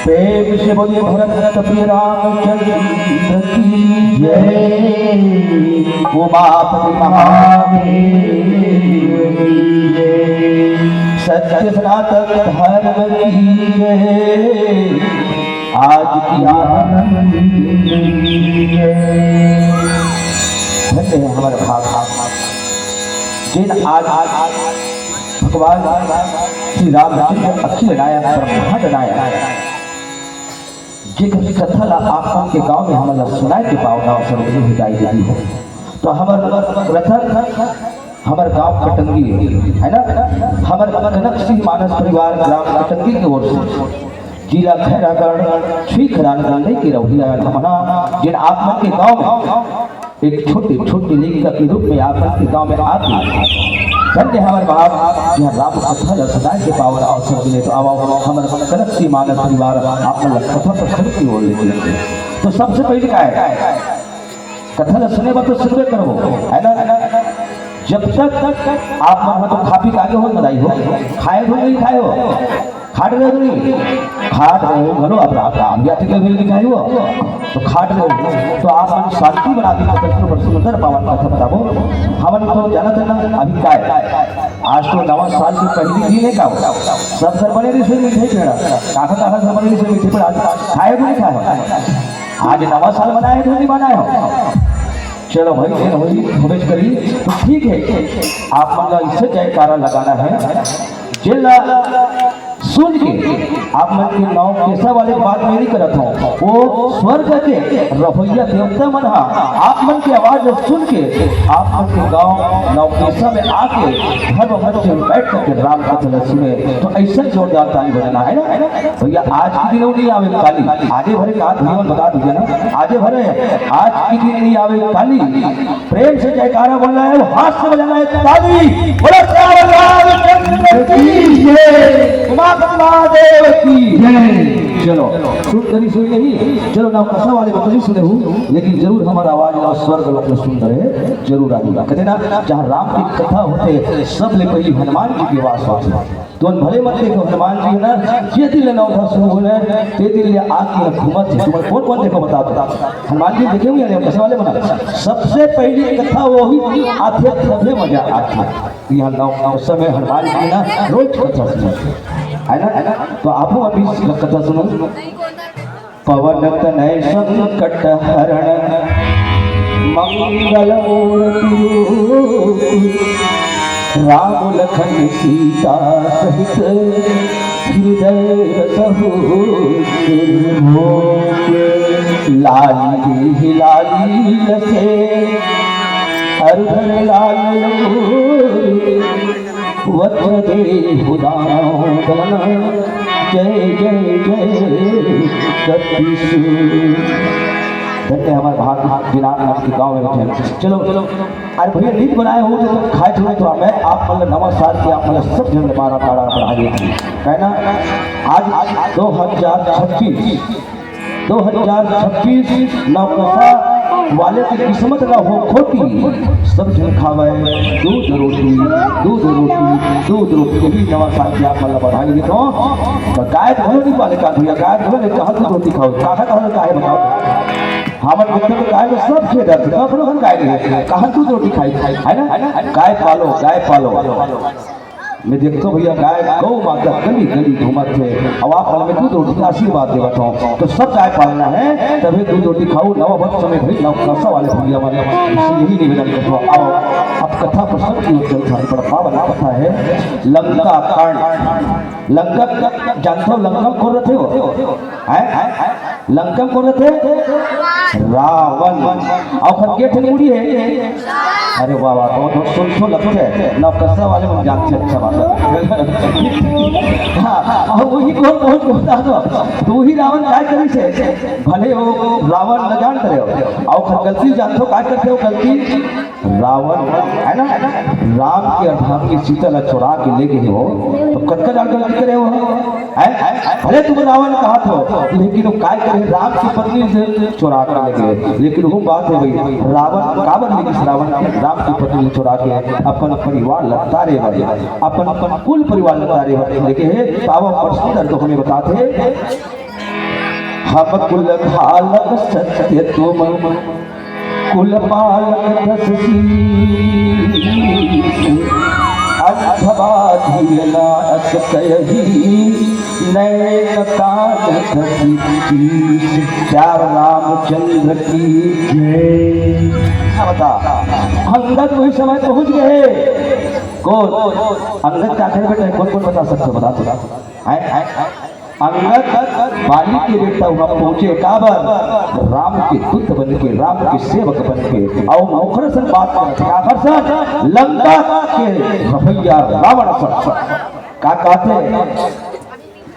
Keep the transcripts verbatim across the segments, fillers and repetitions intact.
प्रेम से बोलिए भरत प्रिय रामचंद्र की जय। उमापति महादेव की जय। सत्य सनातन धर्म की जय। आज की आनंद की जय। धन्य है हमारे भाग, जिन आज, आज भगवान श्री रामचंद्र अखिल नायक ब्रह्मांड नायक जेकर कथा ला आप मन के गांव में हमन ला सुनाए के पावना अवसर उपलब्ध हो जाए देती हो। तो हमर रतन हमर गांव कटंगी है, है ना? हमर कनक सिंह मानस परिवार ग्राम कटंगी के ओर से जिला खैरागढ़ छुई खदान गंडई के रहुआ हमना जिन आप मन के गांव में एक छोटे छोटे लेखिका के रूप में आप मन के गांव में आके धन्य हमारे बाप यहाँ राम कथा ला सुनाए के पावन अवसर मिले। तो आओ, आओ, हमारे कनक सिंह मानस परिवार आप मन ला कथा प्रसंग की ओर लेके चलते। तो सबसे पहले का है, कथा ला सुने बर तो सुनबे करबो, है ना? जब तक आप मन ह तो खा पी के आगे हो, बधाई हो, खाए हो नहीं खाए हो, खाट रहे हो नहीं, खाट रहे हो, घलो अब रात राम या ठीक है, नहीं खाए हो, तो खाट रहे हो, तो आप मन शांति बना दी, तो दर्शन पर सुंदर पावन कथा बताबो। हमन तो जानत है ना, अभी का है, आज तो नवा साल के पहली दिन है का हो, सब घर बने रही से मिठाई पेड़ा, काका काका घर बने रही से मिठाई पेड़ा, आज खाए हो नहीं खाए हो? आज नवा साल मनाए हो नहीं मनाए हो? चलो भाई, फिर वही भविष्य करी, तो ठीक है, आप मन ला इससे जयकारा लगाना है। जेला सुन के आप मन के नौ कैसा वाले बात मेरी करत हो, वो स्वर्ग के रहोइया देवता मन हा आप मन के आवाज ला सुन के आप मन के गांव नौ कैसा में आके घर में बैठ करके राम कथा ला सुने, तो ऐसा जोरदार ताली बजाना है ना, है ना? भैया, आज के दिन नहीं आवे काली, आजे भरे का भगवान बता दीजिए ना, आजे भरे, आज के दिन नहीं आवे काली। प्रेम से जयकारा बोलना है, हाथ से बजाना है ताली। बोलो श्याम रामचंद्र की जय, उमापति महादेव की जय। चलो, सुन करी सुन नहीं, चलो ना कसा वाले बकरी सुने हूँ, लेकिन जरूर हमारा आवाज ना स्वर्ग लोक में सुन रहे, जरूर आएगा। कहते ना, जहाँ राम की कथा होते, सब ले पहली हनुमान जी के वास होते। तो भले मत देखो, हनुमान जी ना, जे दिन ले नौ दस हो गए, ते दिन ले आके घूमत है। तुम्हारे कौन कौन देखो, बता दो। हनुमान जी देखे हुए हैं, कैसे वाले बना? सबसे पहली कथा वही आथे, तभे मजा आथे। यहाँ नौ, नौ समय हनुमान जी ना रोज कथा सुनते हैं, है ना, है ना? तो आप अभी कथा सुनो। पवन तनय संकट हरण मंगल मूर्ति रूप, राम लखन सीता सहित हृदय रसहु निर्मोह। लाल देहि लाल लसे अरधर लाल लंगोट, वज्र देहु दानव दलन, जय जय जय कपीसु। धन्य हमारे भाग दिनानाथ के गांव में बैठे हैं। चलो, अरे भैया, नींद बनाए हो तो तुम खाए छोड़ो, तो मैं आप मतलब नमस्कार किया, आप मतलब सब जन मारा ताड़ा बढ़ा दिया। कहना, आज दो हजार छब्बीस, दो हजार छब्बीस नौकसा वाले की किस्मत ना हो खोटी, सब झन खावे दूध रोटी, दूध रोटी, दूध रोटी। यही नवा साल की आप मतलब बधाई देता हूँ। तो गाय तो नहीं पाले का भैया, गाय तो नहीं, कहाँ दूध रोटी खाओ, कहाँ कहाँ गाय बताओ। हमर मित्र तो गाय में सब खेत है, कखनो हम गाय नहीं है, कहाँ दूध रोटी खाई, है ना? गाय पालो, गाय पालो। मैं देखता हूँ भैया, गाय गौ माता गली गली घूमत है। अब आप मन में दूध रोटी का आशीर्वाद देवत हो, तो सब गाय पालना है, तभी दूध रोटी खाओ। नवा वर्ष में भाई नवकसा वाले भैया हमारे यही निवेदन करता हूँ। आओ, अब कथा प्रसंग की ओर चलते हैं। बड़ा पावन कथा है लंका कांड। लंका जानते हो, लंका कौन रहते हो? हैं? लंका कौन रहते? रावण। अउ ओकर के ठन मुड़ी है? अरे वाह वाह, बहुत बहुत सुन सुन लगते हैं। नवकसा वाले मन जानते हैं, अच्छा बात है। हाँ, अउ वही कौन पहुंच पहुंचा दो। तो वही रावण काय करी से, भले हो रावण न जानते रहे हो। अउ ओकर गलती जानते हो, काय करते हो गलती? रावण, है ना, राम के अर्धांगिनी सीता ला चोरा के ले गे हो, तो कतका जान गलती करे हो, हैं? भले तुम रावण कहाथो, लेकिन वो काय करे, राम की पत्नी से चोरा के ले गे। लेकिन वो बात है भाई, रावण काबर ले गे रावण के, राम की पत्नी से चोरा के अपन परिवार ला तारे बर, अपन, अपन कुल परिवार ला तारे बर ले गे हे। तो अब प्रश्न दर्द हमें बताते, हम कुल घालक सत्य तुम कुल पालक दस शीश, अंधबाधिर नारस कयही नैन कान दस शीश। प्यार रामचंद्र की जय। क्या बता, अंगद वही समय पहुंच गए। कौन? अंगद का घर बेटा है, कौन कौन बता सकते हो? बता दो। हैं? हैं? अंगद बाली के बेटा वहां पहुंचे, काबर? राम के दूत बन के, राम के सेवक बन के, और ओखर से बात करत, काखर से? लंका के रवैया रावण से। का कहते?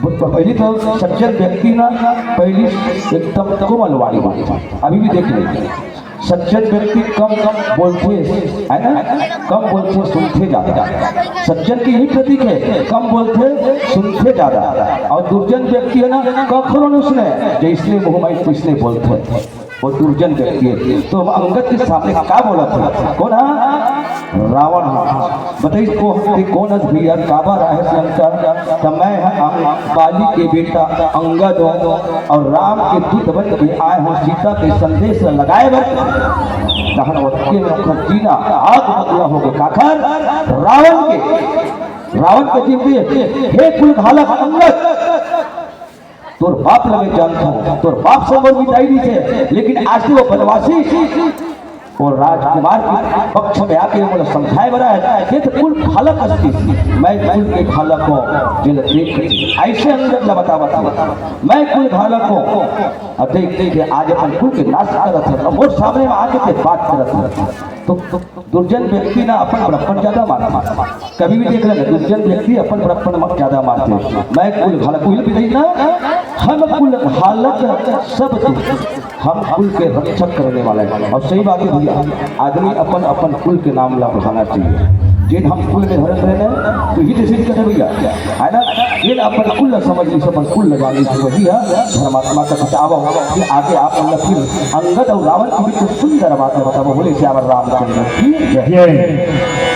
ब-, पहली तो सज्जन व्यक्ति ना, पहली एकदम कोमल वाणी बोलता, अभी भी देख लेते हैं। सज्जन व्यक्ति कम बोलथे, है ना, कम बोलथे, सुनथे जादा। सज्जन के यही प्रतीक है, कम बोलथे, सुनथे जादा। और दुर्जन व्यक्ति है ना, कखरो नहीं सुने, जैसने मुंह माई तैसने बोलथे, वो दुर्जन व्यक्ति है। तो हम अंगद के सामने का बोला था? कौन हा? रावण हा। बताइए को, ते कौन हस भैया, काबर आए हस लंका? तो मैं हा बाली के बेटा अंगद हूँ और राम के दूत बन के आए हूँ सीता के संदेश ल लगाए बर। तहन ओतके में ओखर जीना आग बदला हो गए। काखर? रावण के। रावण के जीव दिए, हे कुल घालक अंगद, तोर बाप ल मैं जानथों, तोर बाप से मोर मिताई नइ हे, लेकिन आज तो वो बनवासी, वो राजकुमार के पक्ष में आके मोला समझाए बर आए हे, ये तो कुल घालक हस, मैं कुल के घालक हूँ, जेला देख के। ऐसे अंगद ला बता, बता, बता, मैं कुल घालक हूँ। अब देख, देख, आज अपन कुल के नाश करत हे, अब मोर सामने में आके ते बात करत हे। तो, तो दुर्जन व्यक्ति ना अपन बड़प्पन ज्यादा मानथे। कभी भी देख लेना, दुर्जन व्यक्ति अपन बड़प्पन म ज्यादा मानथे। मैं कुल घालक, कुल भी नहीं ना, हम कुल घालक सब तुम, हम कुल के रक्षक करने वाला है। और सही बात है भैया, आदमी अपन, अपन कुल के नाम ला बढ़ाना चाहिए। जिन हम कुल में धरत रहे हैं, तो हित सिद्ध करे भैया, है ना? ये अपन कुल ला समझ ली, अपन कुल ला जान ली, वही है धर्मात्मा का खिताब हो। ये आगे आप मतलब फिर अंगद और रावण के बीच में सुंदर बात है, बताओ, बोले श्याम रामचंद्र की जय। जय।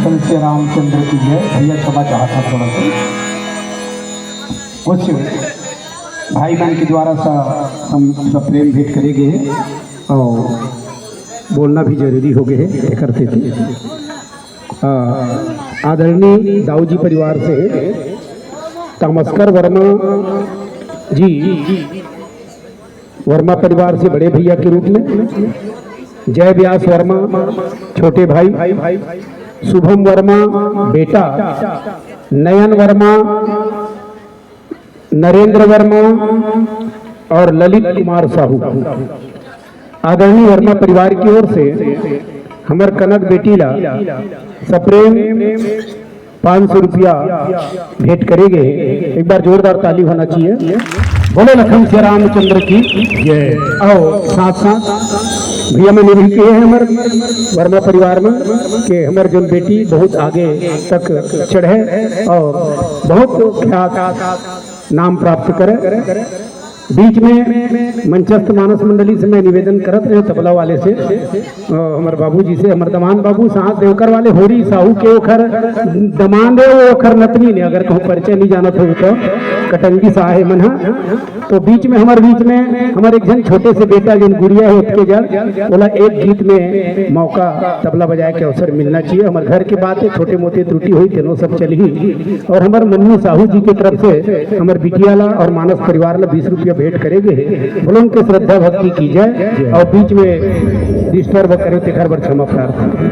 श्री रामचंद्र की जय। भैया क्षमा चाहत हँव थोड़ा सा, कुछ भाई मन के द्वारा सा हम सब प्रेम भेंट करे गे हे अउ बोलना भी जरूरी हो गे हे, एकर सेती। अ, आदरणीय दाऊ जी परिवार से तामस्कर वर्मा जी, वर्मा परिवार से बड़े भैया के रूप में, जय व्यास वर्मा छोटे भाई, शुभम वर्मा बेटा, नयन वर्मा, नरेंद्र वर्मा और ललित कुमार साहू। आदरणीय वर्मा परिवार की ओर से हमर कनक बेटी ला सप्रेम पाँच सौ रुपया भेंट करे गे हे। एक बार जोरदार ताली होना चाहिए। बोलो लखन सिया रामचंद्र की जय। अउ साथ साथ भैया मन ये भी कहे हे हमर वर्मा परिवार में कि हमर जोन बेटी बहुत आगे तक चढ़े अउ बहुत ख्यात नाम प्राप्त करे। बीच में मंचस्थ मानस मंडली से मैं निवेदन करत रहेंव तबला वाले से, अ, हमर बाबूजी से, हमर दमान बाबू साहस देवकर वाले होरी साहू के ओखर दमान हे, ओखर नतनी ने, अगर कहूँ परिचय नहीं जानत हो तो कटंगी साहे मन हा। तो बीच में हमर बीच में हमर एक झन छोटे से बेटा जिन गुड़िया हे ओतके जड़, ओला एक गीत में मौका तबला बजाए के अवसर मिलना चाहिए। हमर घर के बात हे, छोटे मोटे त्रुटि होही तेनो सब चलही। और हमर मन्नू साहू जी के तरफ से हमर बिटिया ला और मानस परिवार ला बीस रुपया भेंट करे गे हे। बोलो उनके श्रद्धा भक्ति की जय। और बीच में डिस्टर्ब करे तेखर बर क्षमा प्रार्थना।